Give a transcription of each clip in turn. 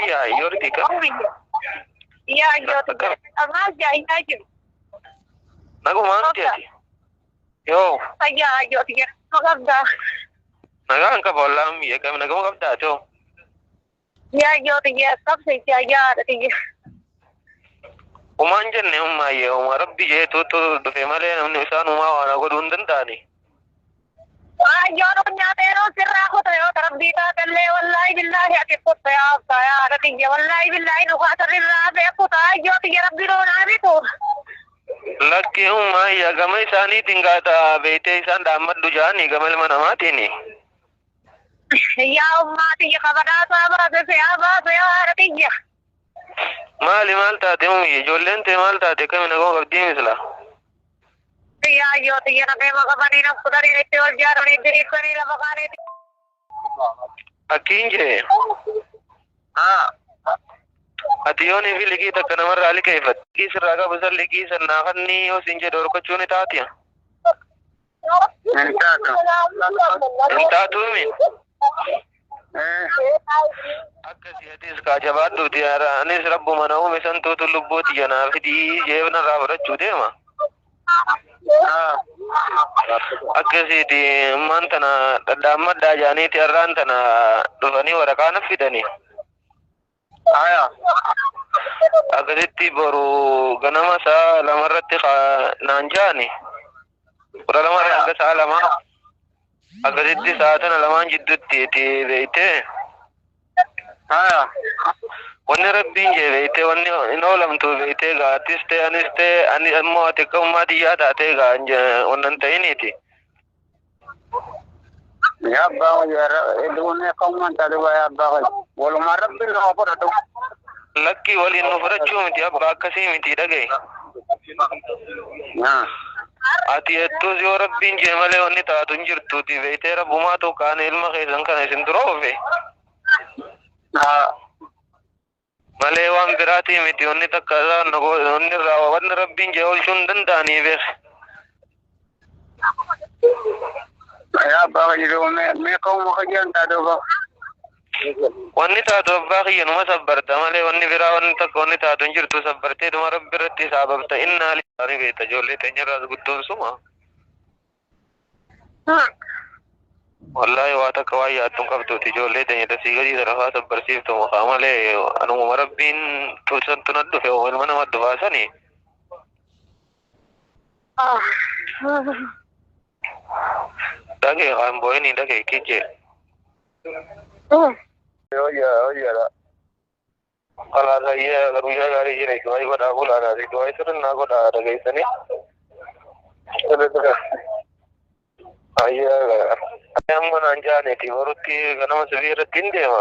Fayyaa yoorti ka. Yaa yooti maal jaa jiru. Nagumaan keeti. Yoo. Fayyaa yooti jedhu qabdaa. Nagaan qaba wallaan biyya kam nagama qabdaa too. Yaa yooti qabsi yaa tiyya. Umaan jenne ummaayyee uma rabbi jeetuutu dhufe malee namni isaan umaa waan godhuu hin danda'ani. Ayyoon nyaateeroo sirraa kuta yoo rabbii taatellee wallaahi billaahi ati kutta yaa abbaa yaa haadha tiyya wallaahi billaahi nu kaasarrirraa beekuta ayyoo tiyya rabbi nuu bitu. Lakki ummaayya gama isaaniitiin gaata beeytee isaan dhaammadhu jaanii gama ilma namaatiini. Yaa ummaa tiyya kabadhaasaa baase yaa baase yaa haadha tiyya. Maali maal taate umiyye ijoolleen tee maal taate kami nagama qabdii misla. Yaa ayyoo tiyya naqeema qabanii nam kudhanii itti ol jaaranii diriirsanii lafa kaanii. Akkiin jee. Ati yoonii fi liqii takka namarraa liqeeffatte. Liqii sirraa qabu san liqii san naafanni yoo siin jedhe horkachuu ni taati. Hin taatu. Hin taatuumi. Akkasii atis kaa jabaadhuuti anis rabbuma na uume santuutu lubbuu tiyya naa fidii jeebna irraa fudhachuu deema. Akkasiiti ammaan tana dhadhaammadhaa jaaniiti har'aan tana dhufanii waraqaa na fidanii. Akkasitti boru ganama sa'a lamarratti naan jaani. 12 hanga sa'a 2 akkasitti sa'a tana lamaan jidduutti itti beeytee. Wanni rabbiin jee beeytee wanni hin oolamtu beeytee gaa atis ta'e anis ta'e ani ammoo ati akka ummaa xiyyaa taatee gaa wannan ta'iniiti. Yaa abbaa hedduun akka ummaan taate yaa abbaa walumaa rabbiin nama fudhatu. Lakki waliin nu fudhachuu miti abbaa akkasii miti dhagaye. Ati hedduus yoo rabbiin jee malee wanni taatu hin jirtuuti beeytee rabbumaa tokkaan ilma keessan kana isin dura oofe. Malee waan biraatii miti wanni takka wanni irraa wanni rabbiin jee oolchuu hin danda'anii beek. Yaa abbaa mee ka'uma kajiran taate oba. Wanni taatu abbaa kiyya numa sabbarta malee wanni biraa wanni takka wanni taatu hin jirtu sabbartee dhuma rabbi irratti saababta innaa lillahi beekta ijoollee teenyarraas guddoon suma. Wallaahi waa takka waan yaaddu hin qabduuti ijoollee teenya tasii gadii tarafaa sabbarsiiftu mukaa malee anuma rabbiin tulsantu na dhufe ilma nama dhufaasanii. Dhagee waan boo'inii dhagee kijjee. Hojjaadha. Kalaas hayyee guyyaa gaarii jira du'aa godhaa bulaadhaa du'aa sirnaa godhaa dhageessanii. Hayyee amma naan jaaneeti borutti ganama sibii irratti hin deema.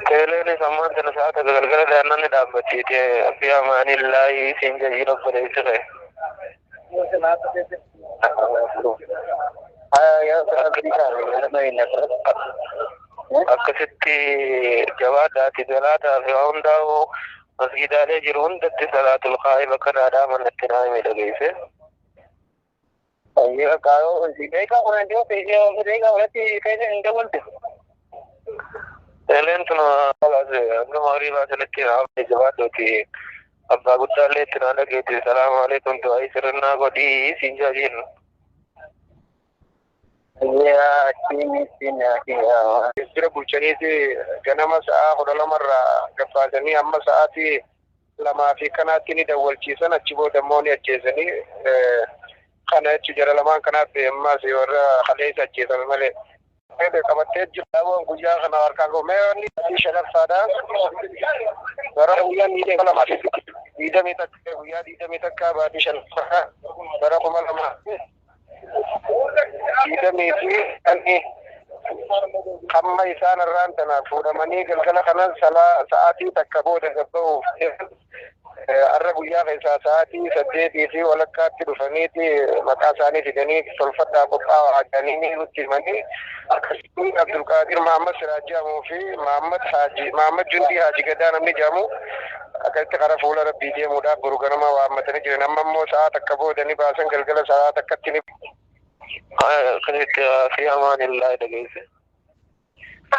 Teeleenis ammaan tana sa'a takka galgala daannaan ni dhaabbattiiti fi amaanillaahi siin jedhii obboleessi kee. Akkasitti jabaadhaati salaataa fi waa hundaa'u masgidaalee jiru hundatti salaatul qaa'ib akka dhaadhaa manatti naa hime dhageesse. Teeleen tun hanga magriibaa sanitti naa jabaadhuuti abbaa guddaallee itti naa dhageetti salaamu alaikum du'aa sirnaa godhii siin jaajiin. Jira bulchaniiti ganama sa'a 12 irraa gabbaasanii amma sa'aatii 2 fi kanaatti ni dawwalchiisan achi booda immoo ni ajjeesanii kana jechuun jara lamaan kanaaf ammas warra kaleessa ajjeesame malee. Qabattee jira guyyaa kana harkaan goomee shanaffaadha. Bara guyyaa 2021 guyyaa 21 baatii shanaffaa bara 2025 hamma isaan irraan tana fuudhamanii galgala kanan sa'aatii takka booda gabba'uuf har'a guyyaa keessaa sa'aatii 8:15 dhufaniiti maqaa isaanii fidanii tolfadhaa qophaa'aa jedhanii nutti himanii akkasumas Abdulqaadir Mahammad Siraaj jedhamuu fi Mahammad Jundii Haaji Gadaa namni jedhamu akkasitti karaa fuula rabbii deemuudhaaf boru ganama waammatanii jiran amma immoo sa'a takka booda ni baasan galgala sa'a takkatti ni. Akkasitti fi amaanillaahi dhageesse.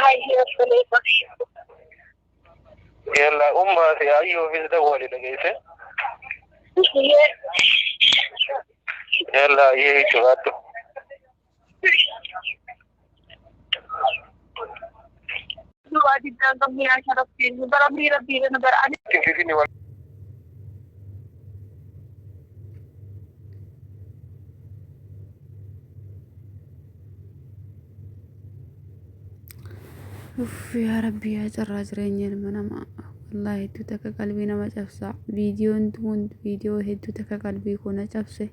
Hayyee obboleessa. Yalla ummaa fi ayyoofis dawwali dhageesse. Hayyee. Yalla ayyee jabaadhu. Duwwaa diddaan qabni yaa sharaftiin bara rabbii rabbii bara ani. Fifini wal. Uff, yaa Rabbi, yaa carraa jireenya ilma namaa, wallaahi hedduu takka qalbii nama cabsa. Viidiyoon kun viidiyoo hedduu takka qalbii koo na cabse,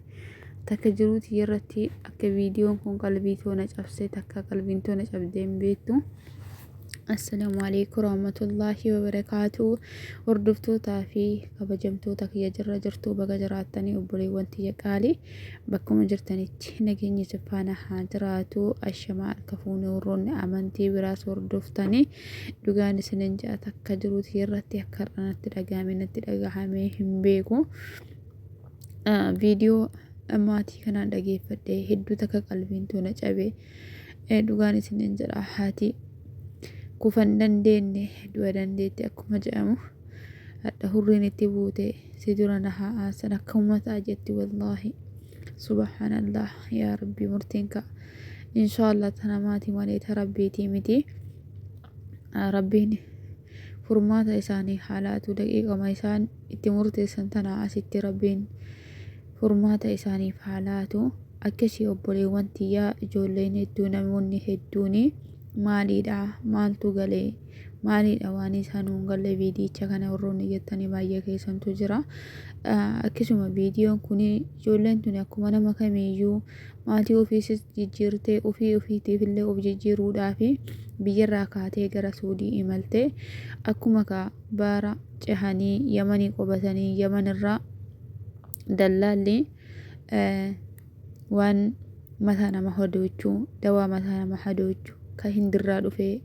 takka jiruuti irratti akka viidiyoon kun qalbii koo na cabse takka qalbiin too na cabdee hin beektu. Assalaamu alaikum warahmatullaahi wabarakaatu. Hordoftootaa fi kabajamtoota kiyya, jirra jirtuu? Baga jiraattanii obboleewwan tiyya qaalii, bakkuma jirtanitti nageenyi faana haa jiraatu. Ashamaa, harka fuunee, warroonni amantii biraas hordoftanii, dhugaan isinin ja'a, takka jiruuti irratti akka har'a natti dhagahame natti dhagahamee hin beeku. Viidiyoo maatii kanaan dhageeffadhee hedduu takka qalbiin too na cabe. Dhugaan isinin jedha, haati kufan dandeenye du'a dandeetti akkuma jedhamu, hadha hurriin itti buute si dura na haa aasan akkuma ta'a jetti. Wallaahi, subhaanallah, yaa Rabbi, murtiin ka'a inshaallah tana maatii malee ta Rabbiitii miti. Rabbiin furmaata isaanii haalaatu, daqiiqama isaan itti murteessan tana asitti Rabbiin furmaata isaaniif haalaatu. Akkasii obboleewwan tiyyaa, ijoolleen hedduu, namoonni hedduun maaliidha, maaltu galee, maaliidha waan isaan hin galle viidiyicha kana warroonni jettanii baay'ee keessantu jira. Akkasuma viidiyoon kun, ijoolleen tun akkuma nama kamiiyyuu maatii ofiisis jijjiirtee ofii ofiitiif illee of jijjiiruudhaaf biyyarraa kaatee gara Suudii imaltee, akkuma ka baara cehanii Yamanii qubatanii, Yamanirraa dallaalli waan mataa nama hadoochuu, dawaa mataa nama hadoochu ka Hindirraa dhufee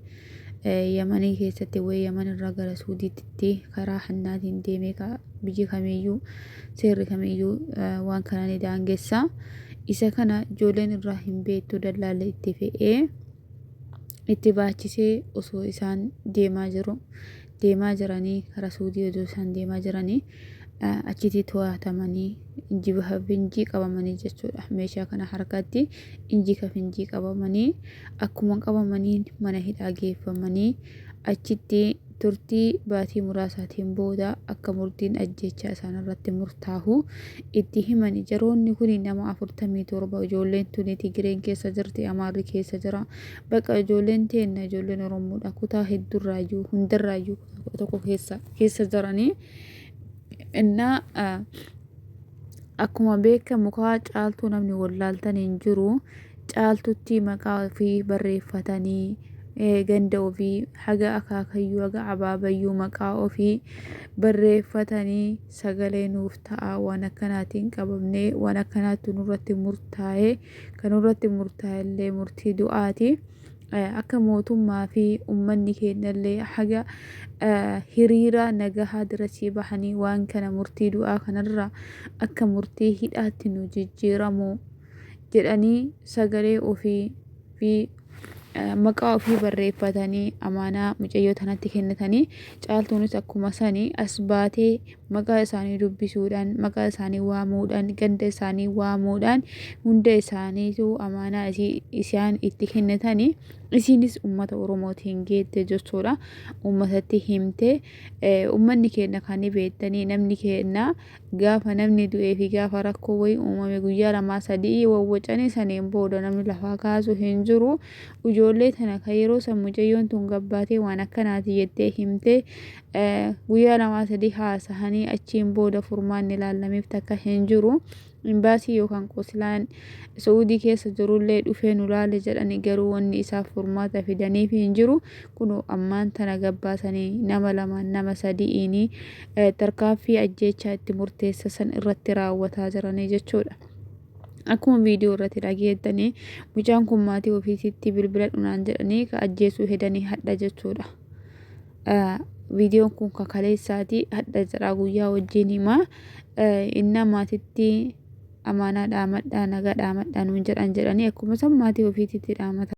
Yamanii keessatti wayii Yamanirraa gara Suudiitti karaa hannaatiin deemee, ka biyyi kamiyyuu seerri kamiyyuu waan kana ni daangessa. Isa kana ijoolleen irraa hin beektu, dallaalli itti fe'ee itti baachisee osoo isaan deemaa jiru deemaa jiranii, karaa Suudii osoo isaan deemaa jiranii achitti to'atamanii inji finjii qabamanii jechuudha. Meeshaa kana harkatti inji ka finjii qabamanii, akkuma qabamanii mana hidhaa geeffamanii, achitti turtii baatii muraasaatiin booda akka murtiin ajjechaa isaan irratti murtaahu itti himani. Jaroonni kun nama 47. Ijoolleen tuni Tigireen keessa jirti, Amaarri keessa jira. Bakka ijoolleen teenna, ijoolleen Oromoodha, kutaa hedduurraayyuu hundarraayyuu kutaa 11 keessa keessa jiranii. Innaa akkuma beekamu kaa Caaltuu namni wallaaltan hin jiru. Caaltutti maqaa ofii barreeffatanii, ganda ofii haga akaakayyuu haga abaabayyuu maqaa ofii barreeffatanii, sagalee nuuf ta'a, waan akkanaatiin qabamnee, waan akkanaatti nurratti murtaa'e, kan nurratti murtaa'e illee murtii du'aati. Akka mootummaa fi uummanni keenyallee haga hiriira nagahaa dirasii bahanii waan kana murtii du'aa kanarraa akka murtii hidhaatti nu jijjiiramu jedhanii, sagalee ofii fi maqaa ofii barreeffatanii amaanaa mucayyoo tanatti kennatanii, Caaltuunis akkuma sanii as baatee maqaa isaanii dubbisuudhaan, maqaa isaanii waamuudhaan, ganda isaanii waamuudhaan, hunda isaaniitu amaanaa isaan itti kennatanii isiinis uummata Oromootiin geette jechuudha. Uummatatti himte. Uummanni keenya kan beektanii, namni keenya gaafa namni du'ee fi gaafa rakkoo wayii uumame guyyaa lamaa sadii wawwacanii saniin booda namni lafaa kaasu hin jiru. Ijoollee tana kan yeroo san mucayyoon tun gabbaatee waan akkanaati jettee himte, guyyaa lamaa sadii haasahanii achiin booda furmaanni ilaallameef takka hin jiru. Imbaasii yookaan qosilaan Saudii keessa jirullee dhufee nu laale jedhani, garuu wanni isaaf furmaata fidaniif hin jiru. Kunoo ammaan tana gabbaasanii nama lamaan nama sadi'iin tarkaaffii ajjeechaa itti murteessa san irratti raawwataa jiranii jechuudha. Akkuma viidiyoo irratti dhageettanii, mucaan kun maatii ofiisitti bilbila dhunaan jedhanii ka ajjeesuu hedanii hadha jechuudha. Viidiyoon kun kakaleessaati, hadha jedhaa guyyaa wajjin himaa. Inna maatitti amaanaa dhaamadhaa, nagaa dhaamadhaa nuun jedhan jedhanii akkuma san maatii ofiititti dhaamata.